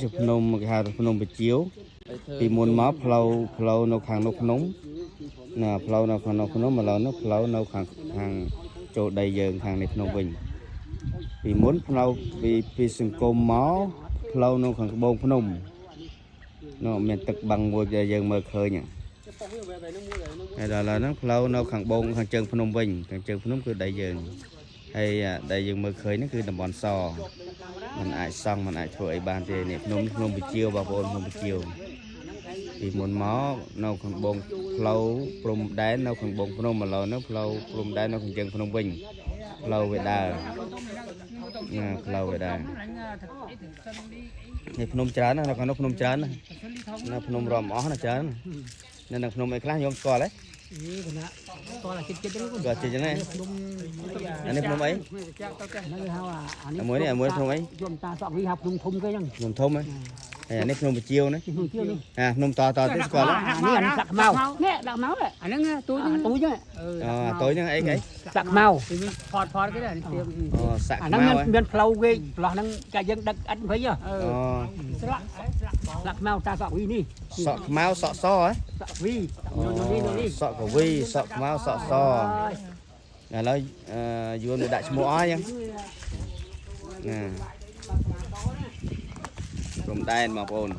ជាភ្នំគេហៅថាភ្នំបជាវពីមុនមកផ្លូវផ្លូវនៅខាងនោះភ្នំណាផ្លូវនៅខាងនោះភ្នំឥឡូវនោះផ្លូវនៅខាងខាងចូលដីយើងខាងនេះភ្នំវិញពីមុនផ្លូវពីពីសង្គមមកផ្លូវនៅខាងត្បូងភ្នំនោះមានទឹកបាំងមួយដែលយើងមើលឃើញហ្នឹងហើយដល់ឥឡូវហ្នឹងផ្លូវនៅខាងបងខាងជើងភ្នំវិញខាងជើងភ្នំគឺដីយើងហើយអាដែលយើងមើលឃើញហ្នឹងគឺតំបន់ស มันអាចសង់มันអាចធ្វើអីបានទេនេះភ្នំភ្នំវិជាវបងប្អូនភ្នំវិជាវពីមុនមកនៅខាងបងផ្លូវព្រំដែននៅខាងបងភ្នំឥឡូវនោះផ្លូវព្រំដែននៅខាងជើងភ្នំវិញផ្លូវវាដើរណាផ្លូវវាដើរនេះភ្នំច្រើនណាស់នៅខាងនោះភ្នំច្រើនណាស់ណាភ្នំរំអស់ណាច្រើនណាស់នៅនឹងភ្នំអីខ្លះខ្ញុំស្គាល់ហ៎ នេះគណៈតោះចិត្តចិត្តហ្នឹង ស្គាល់ជិះចឹងហ៎ ភ្នំ អានេះភ្នំអី ហ្នឹងគេហៅអានេះ អាមួយនេះអាមួយភ្នំអី យមតាសក់វីហៅភ្នំធំគេហ្នឹង ភ្នំធំហ៎ហើយអានេះភ្នំវិជាវណា ភ្នំជានេះ អាភ្នំតតទៀតស្គាល់ហ៎ អានេះអានេះសាក់ខ្មៅនេះដាក់ខ្មៅ អាហ្នឹងទូ អាទូចហ្នឹង អឺ អូតូចហ្នឹងអីគេ សាក់ខ្មៅ ផតផតគេដែរទៀម អូសាក់ អាហ្នឹង ខ្មៅហ៎ មានមានផ្លូវគេផ្លោះហ្នឹងចាយើងដឹកអត់វិញហ៎ អឺ អូ ស្លាក់ស្លាក់ សាក់ខ្មៅតាសក់វីនេះ សក់ខ្មៅសក់សហ៎ សក់វីនេះនេះ សក់កវីសក់ខ្មៅសក់សឥឡូវអឺយួនវាដាក់ឈ្មោះអស់អញ្ចឹងណាព្រំដែនបងប្អូន។